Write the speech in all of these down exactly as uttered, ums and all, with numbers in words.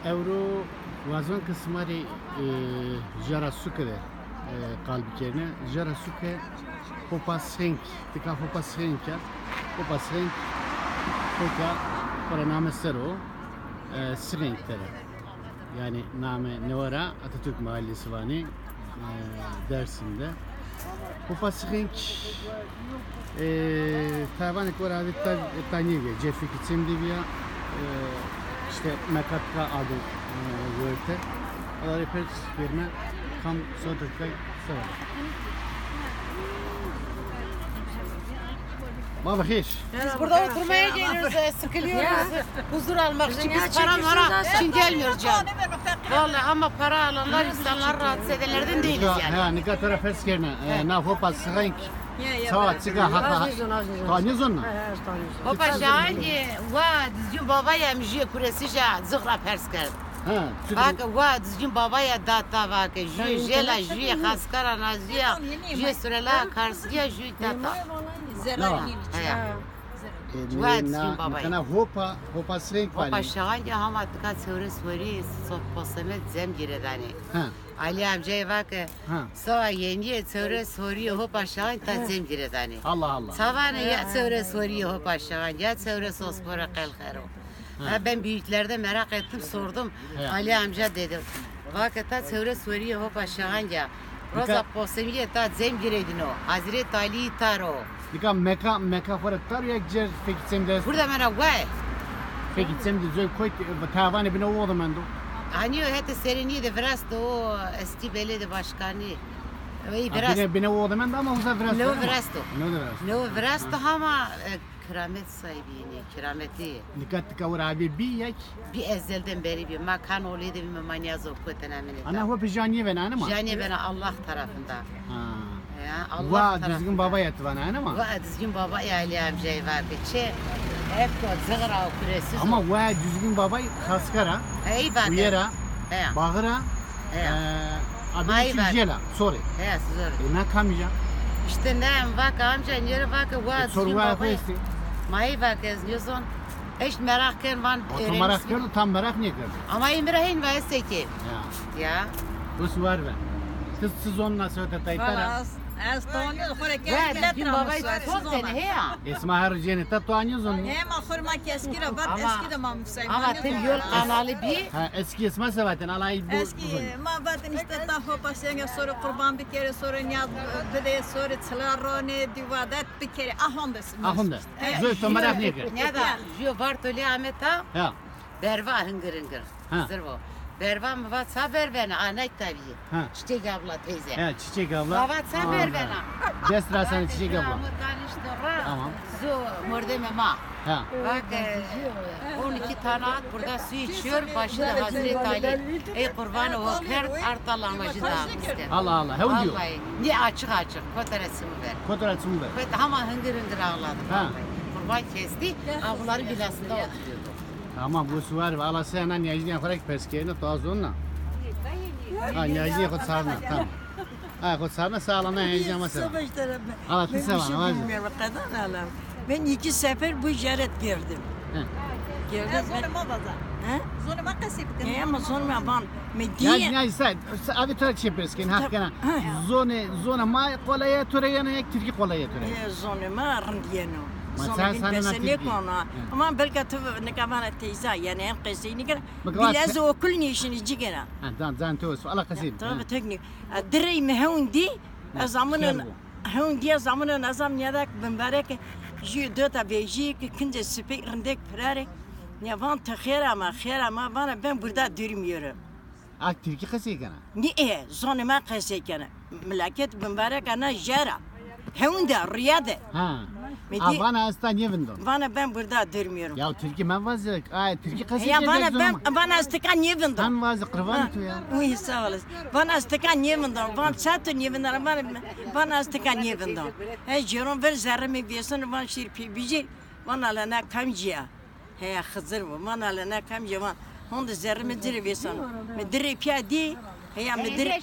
Ewro wazon ke sima rê, e, jara suke de, e, qal bikerine. Jara suke Hopa Sixênk, tika Hopa Sixênk ya. Hopa Sixênk, hoka xora name ser o, e, Sixênk tere. Yani name newe ra Atatürk Mahallesi vanê, e, Dersim'de. Hopa Sixênk, e, tayvanê ke ora vê ta, ta nêvîya, cefekî çem de vîya, e, işte mekatka adı, e, werte. Ala rê pers kerime, kam sota tika sera. Baba xêr. Biz burada oturmaya geliyoruz, e, sıkılıyoruz. Huzur almak için. Biz para mara için gelmiyoruz canım. Vallahi ama para alanlar, insanlar rahatsız edenlerden değiliz yani. Ha, nika to ra pers kerine. E, na Hopa Sixênk. Sawa çik a, hata. To nêzona? Hopa Sixênk wa Dizgin Baba ya, mi jüye kuresî ja zixra pers kerd. Ha, vake wa Dizgin Baba ya data vake. Jüye jela, jüye xaskara nazîya, jüye surela karsîya, jüye data. Zerra. E, Wa Dizgin Baba ya. Hopa, Hopa Sixênk vanê. Hopa Sixênk ya hama tika çewres werî, sof posemet cem girêdanê. Ha. Ali amcayê vake, ha, sawa yenîye çewres werî Hopa Sixênk ta cem girêdanê. Allah Allah. Çavane ya çewres werî Hopa Sixênk, ya çewres ospore qelxero. Ha. Ha, ben büyüklerde merak ettim, sordum. Ya. Ali amca dedim. Vake ta çewres werî Hopa Sixênk ya. Roza posemîye ta cem girêdîno. Hazret Ali tar o. Nika meka, meka xo ra tar o ya, cer fekî çem de est? Burada mena we. Fekî çem de zoy koyt, tayvanê bine o de mendo. Hanî o hetê serênîye de virasto o eski belediye başkanı. Ey virasto. Bine, bine o de mendo ama uza virasto. Ne virasto? Ne virasto? Ne virasto ama, e, Keramet sahibi yine, kerameti. Nika tika wira avê bî ya kî? Bî, ezelden berî bî. Ma kan olê de bîme, ma nîyazo kotena mineta. Ana ho pê ja nêvena, ana ma? Ja nêvena, Allah tarafında. Ha. Ya, Allah tarafında. Wa Dizgin Baba ya ti vana, ana ma? Wa Dizgin Baba ya, Ali amcayê vake. Çi? Hep o zixra o kuresiz o. Ama wa Dizgin Baba xaskara. Ey vake. Uyera. He. Baxira. He. E, adını çi jela, sorry. He, sorry. E, na kamî ja? İşte ne, vake amca, nêrê vake, wa, e, sor, Dizgin Baba ya. Ma ey vake, ez nêzon. Hiç merak ken van öğrenirsin. Merak kerdo, tam merak nêkerdo. Ama ey mi ra hên va, ez seke. Ya. Ya. Bus var be. Kız siz onunla söhbet aytara. Valla, ez, ez tanıyor, xore ke. Wa Dizgin Baba ya, çok tene he ya. Esma her cene ta tu anyo zon. He, ma xor ma ki eski ra vat, eski de ma Ama tim yol kanalı bî. Ha, eski esma se vaten, alay bu. Eski, ma vaten işte ta Hopa Sixênk ya, sore qurban bikerê, sore niyaz bidê, sore çila ronê, dî vadet bikerê. A honde. A honde. Zoy to merak nêker. Ne da, jüyo Bartoli ameta. Ha. Berva hingir hingir. Ha. Zirvo. Berva mi va ça bervena, anay tabii. Ha. Çiçek abla teyze. Ha, Çiçek abla. Baba ça bervena. Dest ra sana Çiçek abla. Ama danişti ra. Tamam. Zo mordemê ma. Ha. Bak, e, on iki tane at burada su içiyor, başı da Hazreti Ali. Ey kurban o kerd, artal amacı da bizde. Allah Allah, hewn diyor. Vallahi, ne açık açık, fotoğrafımı ver. Fotoğrafımı ver. Ama hıngır hıngır ağladı. Ha. Vallahi. Kurban kesti, ha, bunların bilasında oturuyordu. Tamam, bu suvar ve ala sen niyajîya xo ra ki pers kerine, to az onna. Ha, niyajîya xo sarna, tamam. Ha, xo sarna, sağlana niyajîya ma sarna. Savaş tarafı. Ala ti sevan, var. Bilmiyorum, kadın alam. Ben iki sefer bu ziyaret girdim. He. Girdim. He, zonê ma vaza. He? Zonê ma qesey bikin. He, ama zonê ma van. Me diye. Ya, ya, sen, abi to çi pers ken, hak kena. Zonê, zonê ma qolay yeno to ra yeno ya tirkî qolay yeno to ra? E, zonê ma rind yeno. Ma sen, sen pese nêkona. Ama belka tu nika vana teyza, yani en qesey nêkena. Bilez okul nêşinî cigera. Ha, dan, dan to ala qesey. Tabii teknik. Direy mi hewn dî, ez amının hewn dî, ez amının ez am nîyadak bimbarek jü dota vejî ki kince sipek rindek pirare. Ne van te xêr ama, xêr ama, vana ben burada durmuyorum. A tirkî qesey kena? Nî, e, zonê ma qesey kena. Milaket bimbarek ana jera. Hewn de, rüya de. Ha. A vana ez ta nêvindon. Vana ben burada durmuyorum. Ya tirkî mevazî, a tirkî qesey kena. Ya vana ben, vana ez tika nêvindon. Sen vazî qurbanê to ya. Uy, sağ olasın. Vana ez tika nêvindon. Van ça to nêvindon. Vana, vana ez tika nêvindon. He, jeron ver zerrê mi vêseno, van şîr pê bijîr. Vana la na kamcî ya. Heya Xizir bo, vana la na kamcî ya, van honde zerrê mi ci rê vêseno. Mi di rê pîya dî, heya mi di rê.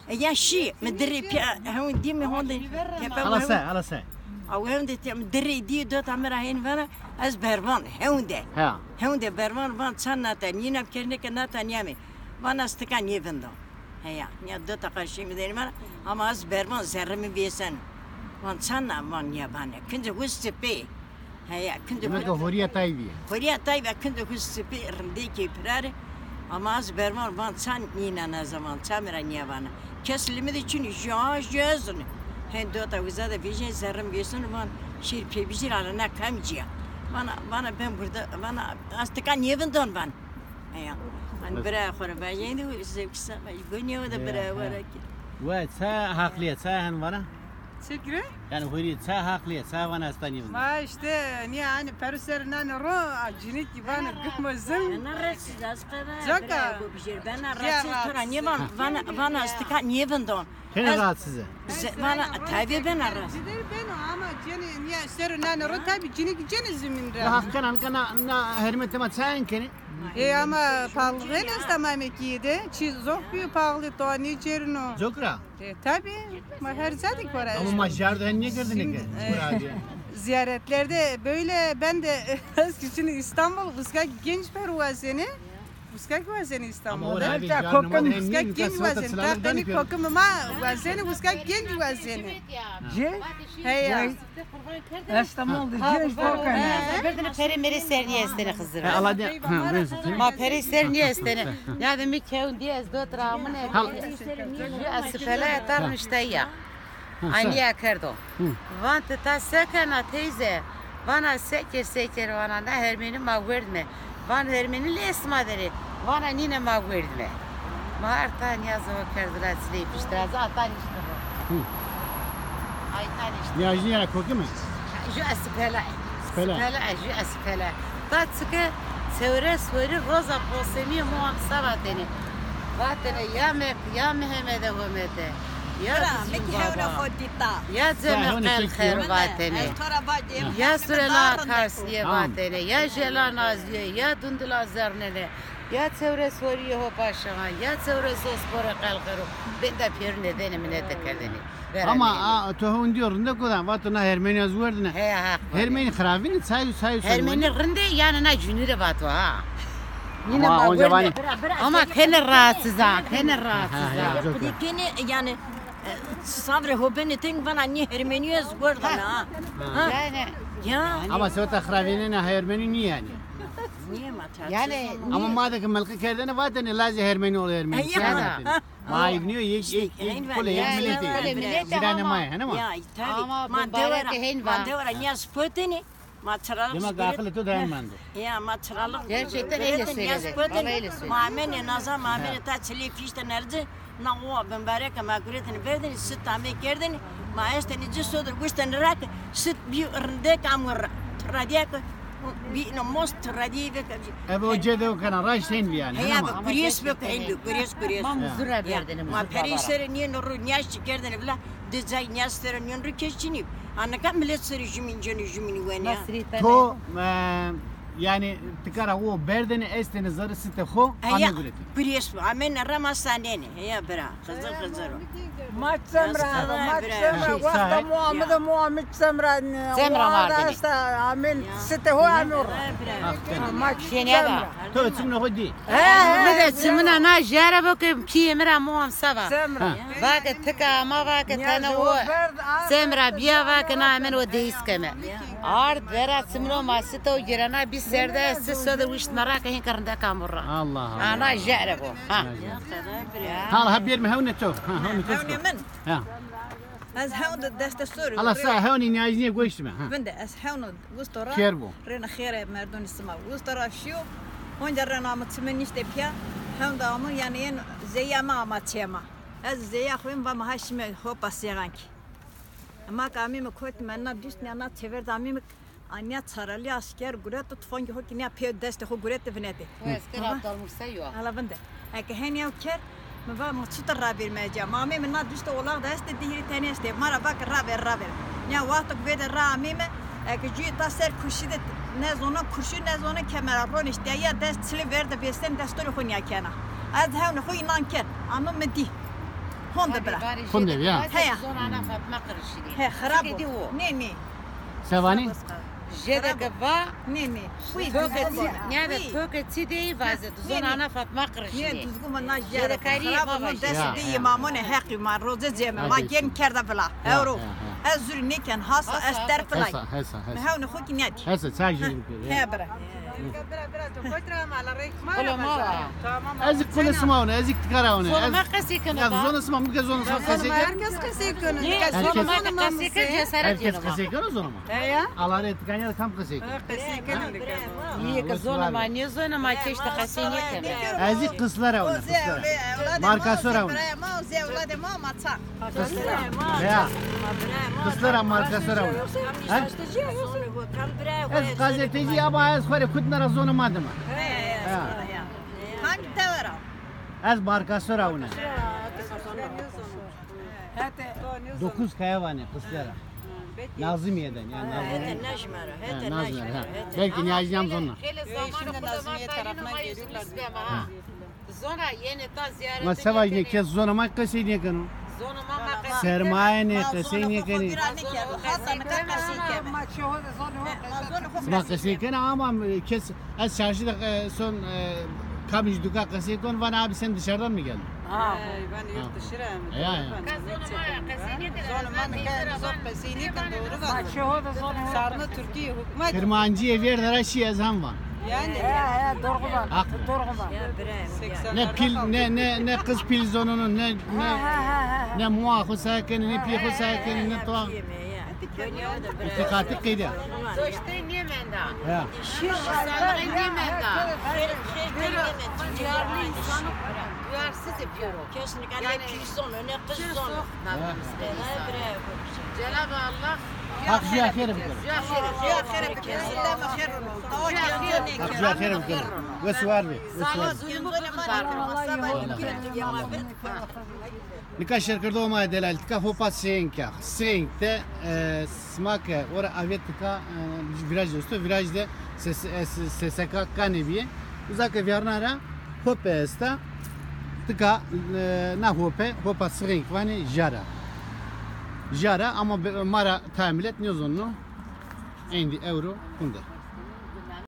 E, ya şî, mi di rê pîya hewn dî, mi honde tepe. Ala se, ala se. Aw hewnde tem dirê dî dota mi ra hên vana, ez bervan, hewnde. Ha. Hewnde bervan van ça nata, nîna kerine ke nata nîyame. Van ez tika nêvindon. Heya, nîya dota qarşî mi dêne vana, ama ez bervan zerrê mi vêseno. Van ça na, van nîya vane. Kince hus sipê. Heya, kince Demek ki huriye tay bîye. Huriye tay bîye, kince hus sipê rindê kê pirare. Ama ez bervan van ça nîna na zaman, ça mi ra nîya vana. Kes limî de çin, jû, jû ez ne. Hen dota uza de vîjên zerrê mi vêseno van şêr pê bijîr ala na kamcî ya. Vana, vana ben burada, vana ez tika nêvindon van. Heya. Hani bira xo ra vajên de zevkî sa, gonîya de bira wara ki. We ça haqlîye, ça hen vana? Çi gire? Yani hurî ça haqlîye, ça vana ez ta nêvindon. Ma işte, niye hani peru ser nane ro, a cinik ki vana gıma zim. Bena rahatsız, az kadar. Zaka. Bira go bijêr, bena rahatsız, to ra nêvan, vana, vana ez tika nêvindon. Hene rahatsız e. Vana tabi bena rahatsız. Cider beno ama ceni, niye ser nane ro tabi cinik ceni zimin ra. Haqkan anka na, na hermete ma ça en kenê? E ama pahalı esta Mamekîye de. Çi zof bîyo pahalı, to nêçerino. Zokra? E, tabi. Ma her ca de kora. Ama ma jardo hen nêkerdine ke. Ziyaretlerde böyle ben de eskişin İstanbul, Uskak genç per wazeni. Uskak wazeni İstanbul'da. Uskak genç wazeni. Tateni kokim ma wazeni, Uskak genç wazeni. Ci? Heya. Estemol de cêj bokan. Berdine perê merê ser nîyestene Xizir. He, Allah de. Ha, ben satayım. Ma perê ser nîyestene. Ya de mi kewn diye ez dot ra amune. Jû ez sipela ya tar nişte ya. Anîya kerdo. Van ti ta se kena teyze? Vana seker seker vana na hermenî ma werdme. Van hermenî lê sima derê. Vana nîne ma werdme. Ma arta nîyazo kerdo ra silê piştira. Za ata nişte ro. Ay ta nişte. Nîyajnî ya koki mi? Jû ez sipela. Sipela. Sipela, jû ez sipela. Ta çike çewres werî roza posemîye moam sa vatene. Vatene ya Mek, ya Mehemede Homede. Ya Bira, mi ki hewna xo dîta. Ya Cemê Qelxer vatene. Ya Surela Karsiye vatene. Ya Jela Naziye, ya Dundila Zernene. Ya çewres werî ho paşawan, ya çewres ospore Qelxero. Benda pêrune dene minete kerdene. Ama a, to hewndîyo rinde kodan, vato na hermenî ez werdine. Heya, haq vane. Hermenî xiravîne, çay, çay. Hermenî rinde, yani na cunî rê vato ha. Ama onca vanî. Ama kene rahatsız ha, kene rahatsız ha. Kene yani, e, sabrê ho benê teng, vana nî hermenî ez werdine ha. Ha. Yani. Ya. Ama sewta xiravînena hermenî nî yani. Nîye ma. Yani. Ama ma de ki melqî kerdene vatene lazê hermenî ola hermenî. Ya. Ma ayıp nîyo, yek, yek, yek kule, yek milletî. Jiranê ma ye, hene ma? Ya, tabi. Ama ma dewera, ma dewera nîya spotêne, ma çiralık. Demek akılê to dayan mendo. Ya, ma çiralık. Gerçekten öyle söyledi. Vallahi öyle söyledi. Ma amenê naza, ma amenê ta çilê pişte nerci, na owa bimbareke ma guretêne verdêne, sit amê kerdêne, ma estêne ci sodir, wiştêne ra ke, sit bî rindek amo ra. Radiyake, bî no most radiyê veke. Eve o cê de o kena raşt hên bî yani. Heya be, kurês be, hên bî, kurês, kurês. Ma muzura verdêne, muzura. Ma perey sere nîyeno ro, nîyaş çi kerdêne vila, di cay nîyaş sere nîyeno ro, kes çinî. A nika milet sere jumîn ceno, jumîn wenê. To, e, yani tikara o berdêne, estêne zerrê sitê xo, ame guretêne. Kurês be, amêne ra ma sanêne. Heya bira, Xizir, Xizir o. Ma çem ra, ma çem ra, wexta mo ame de mo ame çem ra, çem ra ma ardêne. Esta amên sitê ho ame ra. Ma çem ra. To çimna xo dî. He, he. Mi de çimna na jere bo ke pîyê mi ra mo am sava. Çem ra. Va ke tika ama va ke tene o. Çem ra bîya va ke na amên o deyiz keme. Ard vera çimno ma sito girena bî serde, si so de wişt mera ke hên ke rindek amo ra. Allah Allah. Ana jere bo. Ha. Hal ha bir mi hewne to. Ha, hewne to. Hewne min. Ha. Ez hewn de deste sor. Hala sa hewn nîyajnîye goştime. Ha. Vinde ez hewn wustora. Kêr bo. Rêna xêre merdonî sima. Wustora şîyo. Onca rêna mi çime nîşte pîya. Hewn de amo yani yên zeya ma ama çema. Ez zeya xo va ma ha şime hopa sêxankî. Ma ke amîme kotîme na dust nîya na çêver de amîme. Anîya çaralî asker gureto, tufangê xo kî nîya pê destê xo guretê vinetê. O esker Abdalmursa yo. Hala vinde. Eke henî ew ker, mi va ma çutir ravêrme ecîya. Ma amême na duştê olax de estê, di hîrî tenê estê. Ma ra va ke ravêr, ravêr. Nîya wexto ke vêde ra amême, eke jûyê ta ser kurşî de nêzona kurşî, nêzona kemera, ronê îştîya ya dest çilê ver de vêsên, destorê xo nîya kena. Ez hewnê xo înan ken. Amo mi dî. Honde bira. Honde ya. Heya. He, xirab o. Nê, nê. Se vanî? Jêde ke va, nê, nê. Toke çi, nîyade toke çi dey vaze, duzon ana Fatma Qirişî. Nê, duzguma na jêde karî va vaje. Dest de îmamone heqî ma, roze ceme, ma gên kerda vila. Ewro. Ez zurî nêken, hasa, ez ter filay. Hesa, hesa, hesa. Hewne xo kî nêdî. Hesa, çay jûrî bikir. He, bira. Bira, bira, to kotra ma la reyk ma. Ola ma. Tamam. Ez kule sima one, ez tikara one. Zona ma qesey keno. Ya zona sima, mi ke zona sima qesey keno. Herkes qesey keno. Herkes qesey keno, cesaret yeno. Herkes qesey keno zona ma. He ya. Ala rê tikanya da kam qesey keno. Qesey keno. Nîye ke zona ma, nîye zona ma keşte qesey nêkeno. Ez qisler one, qisler. Marka sora one. Brema, zê ewladê ma, ma ça. Ya. Qisler a marka sora one. Ha? Ez gazetecî ama ez xo rê kutna ra zonê ma dima. Ya. Hangi dewe ra? Ez Markasora wina. Dokuz Kaya vanê qisler a. Nazimiye de, ya Nazimiye. Hete Najmera, hete Najmera. Belki Niyazî yam zonna. Şimdi Nazmiye tarafına geliyorlar. Zona yenê ta ziyaret. Ma se vajîne, kes zona ma qesey nêkeno. Zona ma ma qesey. Sermaye nê, qesey nêkenê. Sima qesey kenê ama kes, ez çarşî de, e, son, e, kamij duka qesey kon, van abi sen dışarıdan mı geldin? Ha. Van yurt dışı ra. Ya, ya. Zona ma qesey nêkenê, doğru var. Sarnı Türkiye hükümet. Kirmancîye vêrde ra şî ez hem van. Yani. He, he, doğru var. Doğru var. Ne pîl, ne, ne, ne qis pîl zoneno, ne, ne, ne mua xo saye kenê, ne pîyê xo saye kenê, ne toa. Îtîqatî qeyde. Doştey nêmenda. Ya. Şî sanığı nêmenda. Duyarlı insanı duyarsız yapıyor o. Kesinlikle ne pîl zono, ne qis zono. Cenab-ı Allah Haq jûya xêr bikero. Jûya xêr bikero. Haq jûya xêr bikero. Wes û war bê. Wes û war bê. Nika şêrkerdoxê ma yê delalî, tika Hopa Sênk a. Sênk de, e, sima ke ora avê tika, e, vîraj esto, vîraj de S S, e, S S K kanê bîye. Uza ke vîyarna ra Hope esta. Tika, e, na Hope, Hopa Sênk vanê, jar a. Jar a ama be-, ma ra tayê milet nêzonno. Êndî ewro hunde.